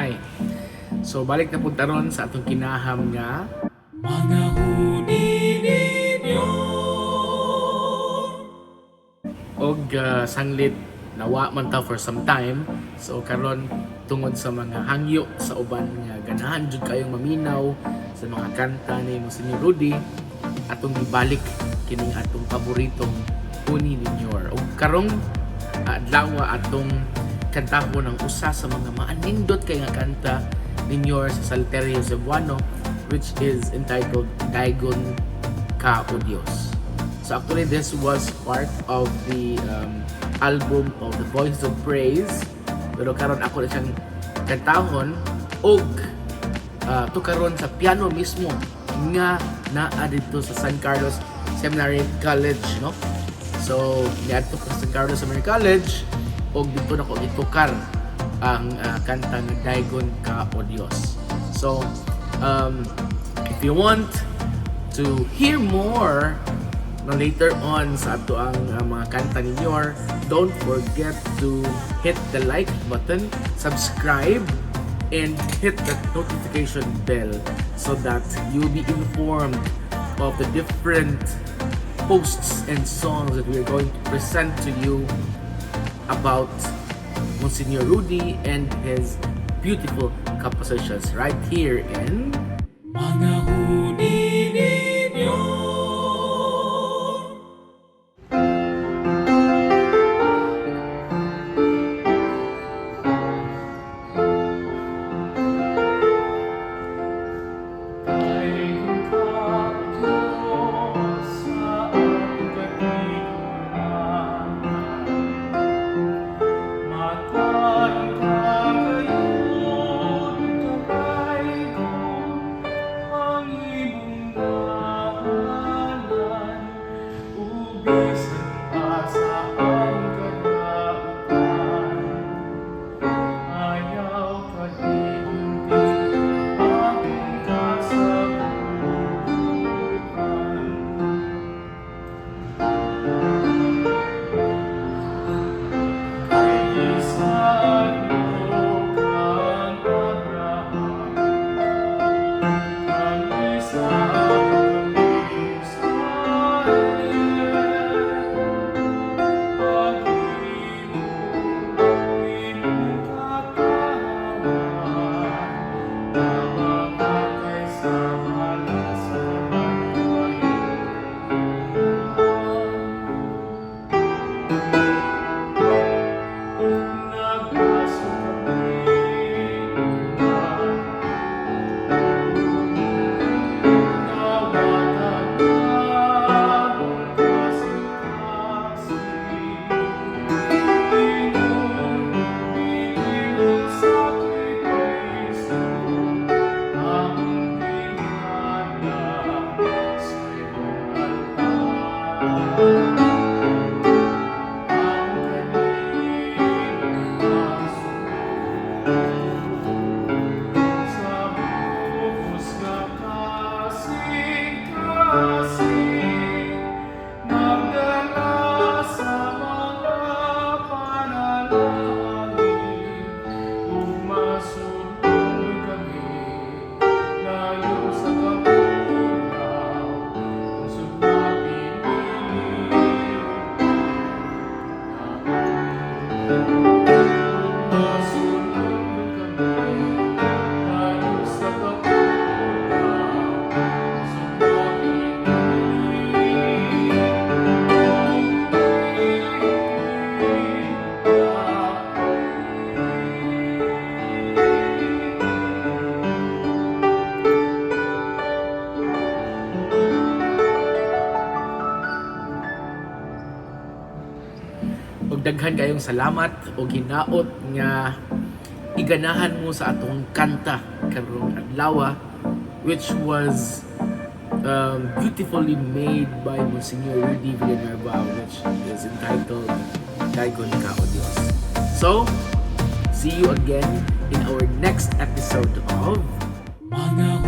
Hi. So balik na punta ron sa atong kinaham nga Mga huni ninyo. Og sanglit nawa man ta for some time. So karon, tungod sa mga hangyo sa uban nga ganahan jud kayong maminaw sa mga kanta ni Monsignor Rudy, atong gibalik kining atong paboritong Huni Ninyor. Og karong adlaw, atong kantahon ang usa sa mga maanindot kay nga kanta ninyor sa Salterio Cebuano, which is entitled "Daygon Ka O Dios." So actually, this was part of the album of the Voice of Praise. Pero karon ako na siyang kantahon og tukaron sa piano mismo nga naa didto sa San Carlos Seminary College, no? So, niadto ko sa San Carlos Seminary College og didto nako gitukar ang kanta nga "Daygon Ka O Dios." So, if you want to hear more, no, later on sa ato ang mga kanta ninyo, don't forget to hit the like button, subscribe, and hit the notification bell so that you'll be informed of the different posts and songs that we are going to present to you about Monsignor Rudy and his beautiful compositions right here in Mga Huni Ninyo. Daygon ka, Diyos, sa atong katigulangan. Matarong ka gayud, kadaygon ang imong ngalan, ug bisan pa sa among kadautan. Ayaw kalimti akong kasabutan. Kay gisaad mo kang Abraham, kang Isaac ug Israel, paghimo imong katawhan nga makakay sa balasan kahayuhan. Nagbaso kami nga nawatan among kasing-kasing. Ingon ingon sakripisyo among gihalad sa imong altar. Ang kaning sa bugos nga kasing-kasing, nagdala sa mga panalangin, ug masunod kami layo sa kapukaw, lungsod nga pinili ug masunod kami layo sa kapukaw, lungsod nga pinili ug Og daghan kayong salamat og hinaot nga iganahan mo sa atong kanta karong adlaw, which was beautifully made by Monsignor Rudy Villanueva, which is entitled "Daygon Ka O Dios." So, see you again in our next episode of Mga